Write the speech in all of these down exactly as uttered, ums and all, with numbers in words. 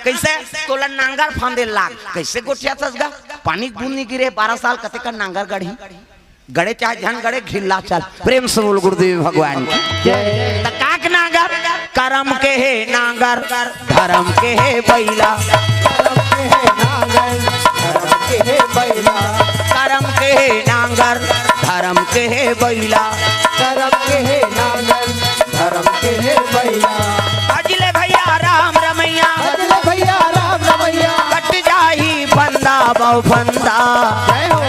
कइसे? तोला नांगर फांदे लाग। कइसे गोठियाथस गा? पानी के बूंद नइ गिरे, बारह साल कतेक नांगर गड़ही? गड़े चाहे झन गड़े, घिल्ला चल। प्रेम से बोल गुरुदेव भगवान की। जय। त का के नांगर? करम के हे नांगर, धरम के हे बइला। करम के हे नांगर, धरम के हे बइला। करम के हे नांगर, धरम के हे बइला। करम के हे नांगर, धरम के हे बइला। भजले भइया राम रमइया। भजले भइया राम रमइया। कट जाही फंदा बउ फंदा। जय हो।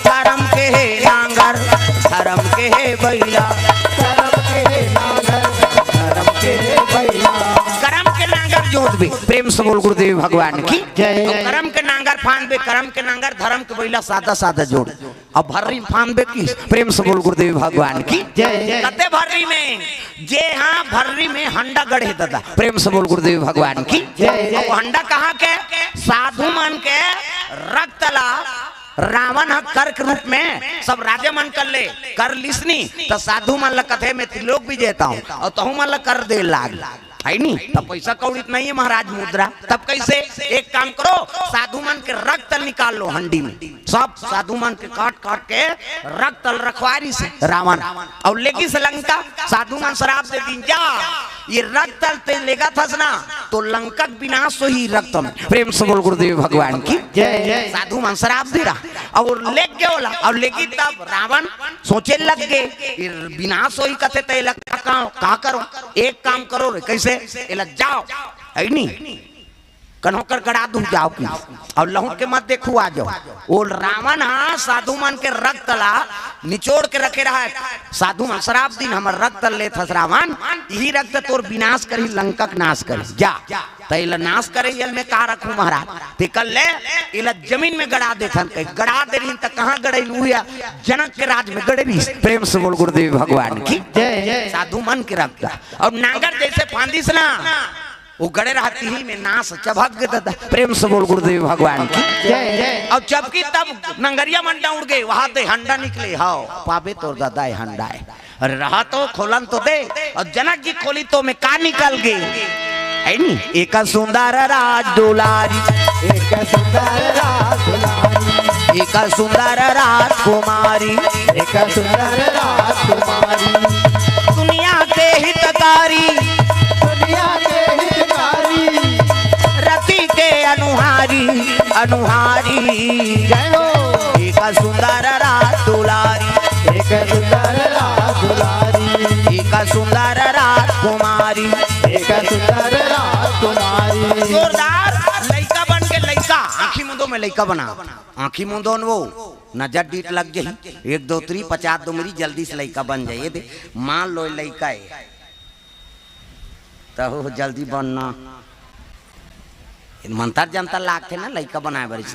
करम के हे नांगर, धरम के हे बइला। करम के हे नांगर, धरम के हे बइला। करम के नांगर जोतबे, प्रेम से बोल गुरुदेव भगवान की। जय। अउ करम के नांगर फांदबे, करम के नांगर, धरम के बइला, सादा सादा जोड़। अउ भर्री में फांदबे कि, प्रेम से बोल गुरुदेव भगवान की। जय। कते भर्री में? जे हाँ भर्री में हंडा गड़े ददा, प्रेम से बोल गुरुदेव भगवान की। जय। अउ हंडा कहाँ के? साधु मन के रक्त ला रावण ह कर के रूप में सब राजा मन कर ले, कर लिसनी, त साधु मन ल कथे में त्रिलोक विजेता हूँ, अउ तहु मन ल कर दे लाग, है नी? तब पैसा कौड़ी त नहीं है महाराज, मुद्रा, तब कैसे? एक काम करो, साधु मन के रक्त निकाल लो हंडी में, सब साधु मन के काट काट के रक्त रखवारी से रावण, अउ लेगिस लंका। साधु मन श्राप दे दिन, जा, ये रक्त ते लेगथस ना, तो लंका के विनाश होही रक्त में। प्रेम से बोल गुरुदेव भगवान की। जय। साधु मन श्राप दे रहा, अउ लेग गे ओला, अउ लेगी तब रावण सोचे लग गे, ये विनाश होही कथे त एला का, का करो? एक काम करो रे, कैसे? एला जाओ, है नी? कन्हो कर गड़ा दूँ जाओ कि, अउ लहुट के मत देखू, आ जाओ। ओ रावण हा साधु मन के रक्त ला निचोड़ के रखे रहा है। साधु मन श्राप दिन, हमर रक्त लेथस रावण, यही रक्त तोर विनाश करही, लंका के नाश करही। जा, त एला नाश करे, एल में का रखूं महाराज? ते कर ले, एला जमीन में गड़ा देथन कही, गड़ा दे रही त कहाँ गड़े? उहिया जनक के राज में गड़े रही। प्रेम से बोल गुरुदेव भगवान की। जय। साधु मन के रक्त अउ नांगर जैसे फांदिस ना, वो गड़े रहती ही में नास चभक गे ददा। प्रेम से बोल गुरुदेव भगवान की। जय। अउ चभकी तब नंगरिया मन डाउड़ गे, वहां ते हंडा निकले। हाव, पाबे तोर ददा ए हंडा ए। अरे रहा तो, खोलन तो दे। अउ जनक जी खोली तो में का निकल गे? है नी? एक सुंदर राज दुलारी। एक सुंदर राज दुलारी। एक सुंदर राजकुमारी। एक सुंदर राजकुमारी। दुनिया के हितकारी। दुनिया के हितकारी। रति के अनुहारी, अनुहारी। जय हो। एक सुंदर राज दुलारी। एक सुंदर राज दुलारी। एक सुंदर राजकुमारी। एक सुंदर राजकुमारी। जोरदार लइका बन के लइका, आँखी मुंदो में लइका बना। आँखी मुंदो न वो, नजर डीठ लग जाही। एक दो त्री पचास दो मेरी, जल्दी से लइका बन जाए। ये दे, मान लो लइका है, त हो जल्दी बनना। मंतर जंतर लागथे ना लइका बनाए बर।